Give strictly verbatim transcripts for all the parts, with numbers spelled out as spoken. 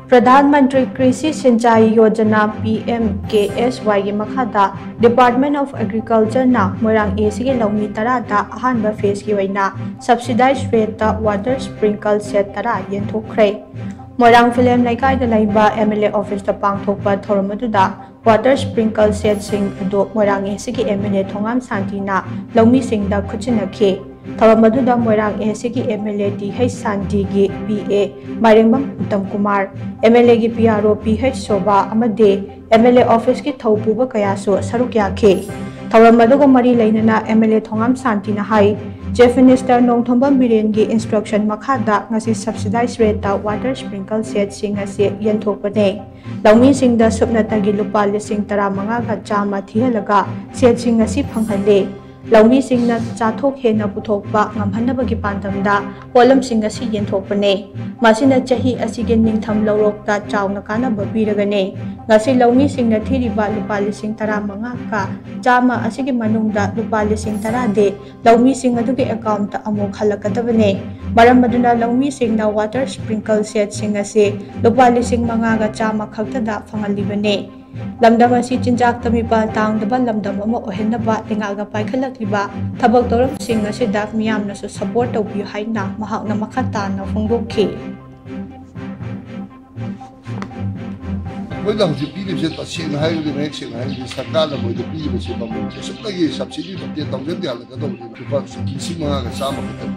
ꯄ꯭ꯔꯙꯥꯟ ꯃꯟꯇ꯭ꯔꯤ ꯀ꯭ꯔꯤꯁꯤ Sinchai Yojana, P M ꯀꯦ ꯑꯦꯁ ꯋꯥꯏꯒꯤ ꯃꯈꯥꯗ Department of Agriculture ꯅ ꯃꯣꯏꯔꯥꯡ ꯑꯦ ꯁꯤꯒꯤ ꯂꯧꯃꯤ ꯇꯔꯥꯗ ꯑꯍꯥꯟꯕ phase ꯀꯤ ꯑꯣꯏꯅ subsidized rate ꯇ water sprinkle set ꯇꯔꯥ ꯌꯦꯟꯊꯣꯛꯈ꯭ꯔꯦ꯫ ꯃꯣꯏꯔꯥꯡ ꯐꯤꯂꯦꯝ ꯂꯩꯀꯥꯏꯗ ꯂꯩꯕ M L A office ꯇ ꯄꯥꯡꯊꯣꯛꯄ ꯊꯧꯔꯝ ꯑꯗꯨꯗ water sprinkle set ꯁꯤꯡ ꯑꯗꯨ ꯃꯣꯏꯔꯥꯡ ꯑꯦ ꯁꯤꯒꯤ M L A ꯊꯣꯉꯥꯝ ꯁꯥꯟꯇꯤꯅ ꯂꯧꯃꯤꯁꯤꯡꯗ ꯈꯨꯠꯁꯤꯟꯅꯈꯤ꯫ ꯊꯧꯔꯝ ꯑꯗꯨꯗ ꯃꯣꯏꯔꯥꯡ ꯑꯦ ꯁꯤꯒꯤ M L A T H ꯁꯥꯟꯇꯤꯒꯤ P A Mairembam Uttam Kumar, M L A ꯒꯤ P R O P H Sobha ꯑꯃꯗꯤ M L A office ꯀꯤ ꯊꯧ ꯄꯨꯕ ꯀꯌꯥꯁꯨ ꯁꯔꯨꯛ ꯌꯥꯈꯤ꯫ ꯊꯧꯔꯝ ꯑꯗꯨꯒ ꯃꯔꯤ ꯂꯩꯅꯅ M L A Thongam ꯁꯥꯟꯇꯤꯅ high, Chief Minister Nongthombam ꯕꯤꯔꯦꯟꯒꯤ instruction ꯃꯈꯥꯗ ꯉꯁꯤ subsidized rate ꯇ water sprinkle set ꯁꯤꯡ ꯑꯁꯤ ꯌꯦꯟꯊꯣꯛꯄꯅꯦ꯫ ꯂꯧꯃꯤꯁꯤꯡꯗ ꯁꯨꯞꯅꯇꯒꯤ ꯂꯨꯄꯥ ꯂꯤꯁꯤꯡ ꯇꯔꯥꯃꯉꯥꯒ ꯆꯥꯝꯃ ꯊꯤꯍꯜꯂꯒ set ꯁꯤꯡ ꯑꯁꯤ ꯐꯪꯍꯜꯂꯦ꯫ ꯂꯧꯃꯤꯁꯤꯡꯅ ꯆꯥꯊꯣꯛ ꯍꯦꯟꯅ ꯄꯨꯊꯣꯛꯄ ꯉꯝꯍꯟꯅꯕꯒꯤ ꯄꯥꯟꯗꯝꯗ ꯄꯣꯠꯂꯝꯁꯤꯡ ꯑꯁꯤ ꯌꯦꯟꯊꯣꯛꯄꯅꯦ꯫ ꯃꯁꯤꯅ ꯆꯍꯤ ꯑꯁꯤꯒꯤ ꯅꯤꯡꯊꯝ ꯂꯧꯔꯣꯛꯇ ꯆꯥꯎꯅ ꯀꯥꯟꯅꯕ ꯄꯤꯔꯒꯅꯤ꯫ ꯉꯁꯤ ꯂꯧꯃꯤꯁꯤꯡꯅ ꯊꯤꯔꯤꯕ ꯂꯨꯄꯥ ꯂꯤꯁꯤꯡ ꯇꯔꯥꯃꯉꯥꯒ ꯆꯥꯝꯃ ꯑꯁꯤꯒꯤ ꯃꯅꯨꯡꯗ ꯂꯨꯄꯥ ꯂꯤꯁꯤꯡ ꯇꯔꯥꯗꯤ ꯂꯧꯃꯤꯁꯤꯡ ꯑꯗꯨꯒꯤ account ꯇ ꯑꯃꯨꯛ ꯍꯜꯂꯛꯀꯗꯕꯅꯤ꯫ ꯃꯔꯝ ꯑꯗꯨꯅ ꯂꯧꯃꯤꯁꯤꯡꯅ water sprinkle set ꯁꯤꯡ ꯑꯁꯤ ꯂꯨꯄꯥ ꯂꯤꯁꯤꯡ ꯃꯉꯥꯒ ꯆꯥꯝꯃ ꯈꯛꯇꯗ ꯐꯪꯍꯜꯂꯤꯕꯅꯤ꯫ ꯂꯝꯗꯝ ꯑꯁꯤ ꯆꯤꯟꯖꯥꯛꯇ ꯃꯤꯄꯥꯜ ꯇꯥꯡꯗꯕ ꯂꯝꯗꯝ ꯑꯃ ꯑꯣꯏꯍꯟꯅꯕ ꯂꯩꯉꯥꯛꯅ ꯄꯥꯏꯈꯠꯂꯛꯂꯤꯕ ꯊꯕꯛ ꯊꯧꯔꯝꯁꯤꯡ ꯑꯁꯤꯗ ꯃꯤꯌꯥꯝꯅꯁꯨ support ꯇꯧꯕꯤꯌꯨ ꯍꯥꯏꯅ ꯃꯍꯥꯛꯅ ꯃꯈꯥ ꯇꯥꯅ ꯐꯣꯡꯗꯣꯛꯈꯤ꯫ ꯑꯩꯈꯣꯏꯅ ꯍꯧꯖꯤꯛ ꯄꯤꯔꯤꯕꯁꯦ, ꯇꯁꯦꯡꯅ ꯍꯥꯏꯔꯒꯗꯤ, ꯃꯌꯦꯛ ꯁꯦꯡꯅ ꯍꯥꯏꯔꯒꯗꯤ, ꯁꯔꯀꯥꯔꯅ ꯃꯣꯏꯗ ꯄꯤꯔꯤꯕꯁꯦ ꯃꯃꯜꯁꯦ ꯁꯨꯞꯅꯒꯤ subsidy ꯅꯠꯇꯦ, ꯇꯧꯖꯟꯗꯦ ꯍꯜꯂꯛꯀꯗꯧꯕꯅꯤ꯫ ꯂꯨꯄꯥ ꯂꯤꯁꯤꯡ ꯃꯉꯥꯒ ꯆꯥꯝꯃ ꯈꯛꯇꯅꯤ꯫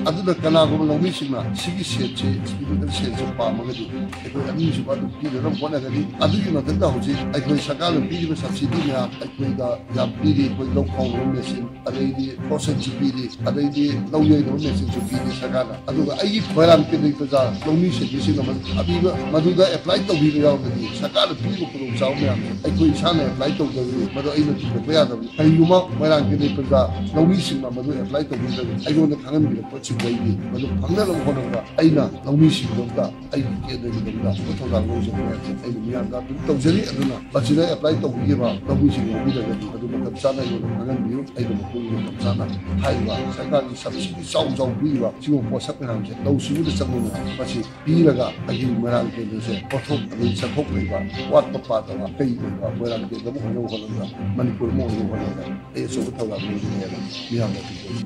ꯑꯗꯨꯅ ꯀꯅꯥꯒꯨꯝꯕ ꯂꯧꯃꯤꯁꯤꯡꯅ ꯁꯤꯒꯤ set ꯁꯦ, sprinkle set ꯁꯦ ꯄꯥꯝꯃꯒꯗꯤ, ꯑꯩꯈꯣꯏ ꯑꯅꯤꯁꯨꯕ ꯑꯗꯨꯝ ꯄꯤꯅꯅꯕ ꯍꯣꯠꯅꯒꯅꯤ꯫ ꯑꯗꯨꯒꯤ ꯃꯊꯛꯇ ꯍꯧꯖꯤꯛ ꯑꯩꯈꯣꯏ ꯁꯔꯀꯥꯔꯅ ꯄꯤꯔꯤꯕ subsidy ꯃꯌꯥꯝ, ꯑꯩꯈꯣꯏꯗ ꯌꯥꯝ ꯄꯤꯔꯤ꯫ ꯑꯩꯈꯣꯏ ꯂꯧ ꯈꯥꯎꯅꯕ machine, ꯑꯗꯩꯗꯤ crusher ꯁꯨ ꯄꯤꯔꯤ, ꯑꯗꯩꯗꯤ ꯂꯧ ꯌꯩꯅꯕ machine ꯁꯨ ꯄꯤꯔꯤ ꯁꯔꯀꯥꯔꯅ꯫ ꯑꯗꯨꯒ ꯑꯩꯒꯤ ꯃꯣꯏꯔꯥꯡ ꯀꯦꯟꯗ꯭ꯔꯒꯤ ꯄ꯭ꯔꯖꯥ ꯂꯧꯃꯤꯁꯤꯡꯁꯤꯅ ꯃꯗꯨ ꯑꯄꯤꯕ, ꯃꯗꯨꯗ apply ꯇꯧꯕꯤꯕ ꯌꯥꯎꯔꯒꯗꯤ ꯁꯔꯀꯥꯔ ꯏꯁꯥꯅ ꯄꯤꯔꯤꯕ ꯈꯨꯗꯣꯡꯆꯥꯕ ꯃꯌꯥꯝꯁꯦ ꯑꯩꯈꯣꯏ ꯏꯁꯥꯅ ꯑꯦꯄ꯭ꯂꯥꯏ ꯇꯧꯗ꯭ꯔꯒꯗꯤ ꯃꯗꯨ ꯑꯩꯅ ꯊꯤꯡꯒꯠꯄ ꯌꯥꯗꯕꯅꯤ꯫ ꯀꯔꯤꯒꯨꯝꯕ ꯃꯣꯏꯔꯥꯡ ꯀꯦꯟꯗ꯭ꯔꯒꯤ ꯄ꯭ꯔꯖꯥ ꯂꯧꯃꯤꯁꯤꯡꯅ ꯃꯗꯨ ꯑꯦꯄ꯭ꯂꯥꯏ ꯇꯧꯕꯤꯗ꯭ꯔꯒꯗꯤ ꯑꯩꯉꯣꯟꯗ ꯈꯪꯍꯟꯕꯤꯔꯛꯄ ꯁꯤꯟꯕꯩꯗꯤ ꯃꯗꯨ ꯐꯪꯅꯅꯕ ꯍꯣꯠꯅꯕꯗ ꯑꯩꯅ ꯂꯧꯃꯤꯁꯤꯡꯒꯤꯗꯃꯛꯇ ꯑꯩꯒꯤ ꯀꯦꯟꯗ꯭ꯔꯒꯤꯗꯃꯛꯇ ꯑꯐꯕ ꯊꯧꯗꯥꯡ ꯂꯧꯖꯕ ꯍꯥꯏꯕꯁꯦ ꯑꯩꯅ ꯃꯤꯌꯥꯝꯗ ꯑꯗꯨꯝ ꯇꯧꯖꯔꯤ꯫ ꯑꯗꯨꯅ ꯃꯁꯤꯗ ꯑꯦꯄ꯭ꯂꯥꯏ ꯇꯧꯕꯤꯈꯤꯕ ꯂꯧꯃꯤꯁꯤꯡ ꯌꯥꯎꯕꯤꯔꯒꯗꯤ ꯃꯗꯨ ꯃꯇꯝ ꯆꯥꯅ ꯑꯩꯉꯣꯟꯗ ꯈꯪꯍꯟꯕꯤꯌꯨ꯫ ꯑꯩꯅ ꯃꯈꯣꯏꯒꯤ ꯃꯇꯝ ꯆꯥꯅ ꯍꯥꯏꯔꯤꯕ ꯁꯔꯀꯥꯔꯒꯤ ꯁꯕꯁꯤꯗꯤ ꯆꯥꯎ ꯆꯥꯎ ꯄꯤꯔꯤꯕ ꯁꯤꯒꯨꯝꯕ ꯄꯣꯠꯁꯛ ꯃꯌꯥꯝꯁꯦ ꯂꯧ ꯁꯤꯡꯎꯗ ꯆꯪꯕ ꯃꯌꯥꯝ ꯃꯁꯤ ꯄꯤꯔꯒ ꯑꯩꯒꯤ ꯃꯣꯏꯔꯥꯡ ꯀꯦꯟꯗ꯭ꯔꯁꯦ ꯄꯣꯠꯊꯣꯛ ꯑꯗꯒꯤ ꯆꯦꯟꯊꯣꯛ ꯂꯩꯕ ꯋꯥꯠꯄ ꯄꯥꯗꯕ ꯀꯩ ꯑꯣꯏꯕ ꯃꯣꯏꯔꯥꯡ ꯀꯦꯟꯗ꯭ꯔ ꯑꯃ ꯑꯣꯏꯅꯕ ꯍꯣꯠꯅꯕꯗ ꯃꯅꯤꯄꯨꯔ ꯑꯃ ꯑꯣꯏꯅꯕ ꯍꯣꯠꯅꯕꯗ ꯑꯩ ꯑꯆꯧꯕ ꯊꯧꯗꯥꯡ ꯂꯧꯖꯒꯦ ꯍꯥꯏꯅ ꯃꯤꯌꯥꯝꯗ ꯊꯝꯖꯔꯤ꯫